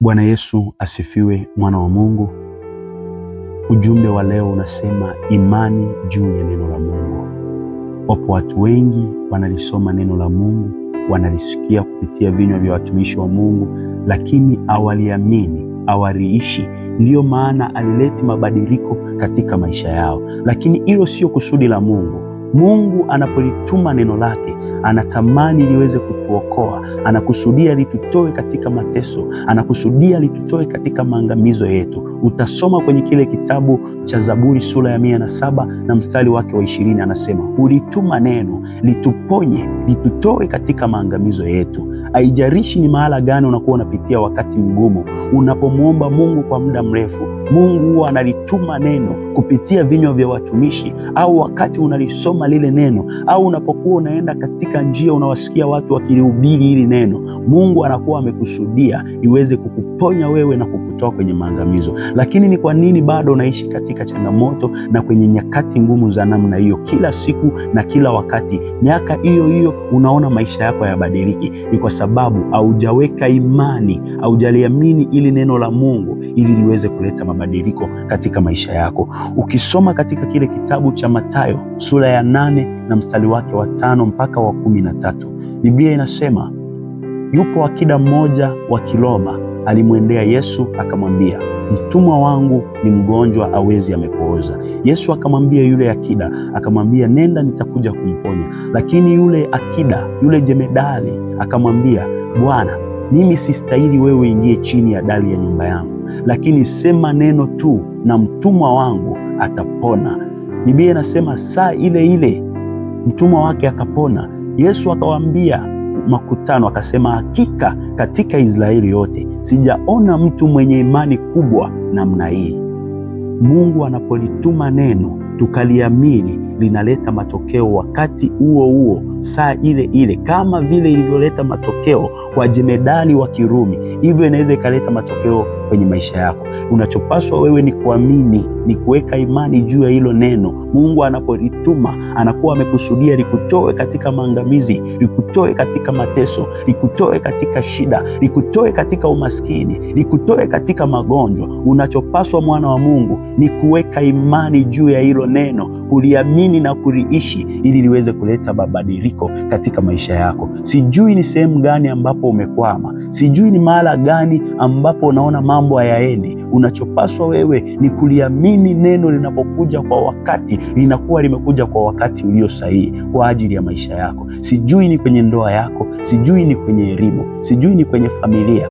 Bwana Yesu asifiwe, mwana wa Mungu. Ujumbe wa leo unasema imani juu ya neno la Mungu. Wapo watu wengi wanalisoma neno la Mungu, wanalisikia kupitia vinywa vya watumishi wa Mungu, lakini hawaliamini, hawaliishi. Ndiyo maana alileti mabadiliko katika maisha yao. Lakini hilo sio kusudi la Mungu. Mungu anapolituma neno lake, anatamani liweze kutuokoa, anakusudia litutoe katika mateso, anakusudia litutoe katika maangamizo yetu. Utasoma kwenye kile kitabu cha Zaburi sura ya 107 na mstari wake wa 20, anasema ulituma neno lituponye, litutoe katika maangamizo yetu. Haijalishi ni mahala gani unakuwa unapitia wakati mgumu, unapomwomba Mungu kwa muda mrefu, Mungu huwa analituma neno kupitia vinywa vya watumishi, au wakati unalisoma lile neno, au unapokuwa unaenda katika njia unawasikia watu wakilihubiri hili neno, Mungu anakuwa amekusudia iweze kukuponya wewe na kukutoa kwenye maangamizo. Lakini ni kwa nini bado unaishi katika changamoto na kwenye nyakati ngumu za namna hiyo kila siku na kila wakati, miaka hiyo hiyo unaona maisha yako hayabadiliki? Ni kwa sababu haujaweka imani, haujaliamini ili neno la Mungu ili liweze kuleta mabadiliko katika maisha yako. Ukisoma katika kile kitabu cha Mathayo sura ya 8 na mstari wake wa 5 mpaka wa 13, Biblia inasema yupo akida mmoja wa Kiroma alimwendea Yesu akamwambia, mtumwa wangu ni mgonjwa, awezi amepooza. Yesu akamwambia yule akida, akamwambia nenda, nitakuja kumponya. Lakini yule akida, yule jemedali akamwambia, Bwana, mimi sistahili wewe uingie chini ya dari ya nyumba yangu, lakini sema neno tu na mtumwa wangu atapona. Biblia inasema saa ile ile mtumwa wake akapona. Yesu akawaambia makutano akasema, hakika katika Israeli yote sijaona mtu mwenye imani kubwa namna hii. Mungu anapolituma neno tukaliamini, linaleta matokeo wakati huo huo, saa ile ile, kama vile ilivyoleta matokeo kwa jemedali wa Kirumi, hivyo inaweza ikaleta matokeo kwenye maisha yako. Unachopaswa wewe ni kuamini, ni kuweka imani juu ya hilo neno. Mungu anapolituma anakuwa amekusudia likutoe katika maangamizi, likutoe katika mateso, likutoe katika shida, likutoe katika umaskini, likutoe katika magonjwa. Unachopaswa mwana wa Mungu ni kuweka imani juu ya hilo neno, kuliamini na kuliishi ili liweze kuleta mabadiliko katika maisha yako. Sijui ni sehemu gani ambapo umekwama, sijui ni mahala gani ambapo unaona mambo hayaendi. Unachopaswa wewe ni kuliamini neno linapokuja kwa wakati, linakuwa limekuja kwa wakati ulio sahihi kwa ajili ya maisha yako. Sijui ni kwenye ndoa yako, sijui ni kwenye elimu, sijui ni kwenye familia.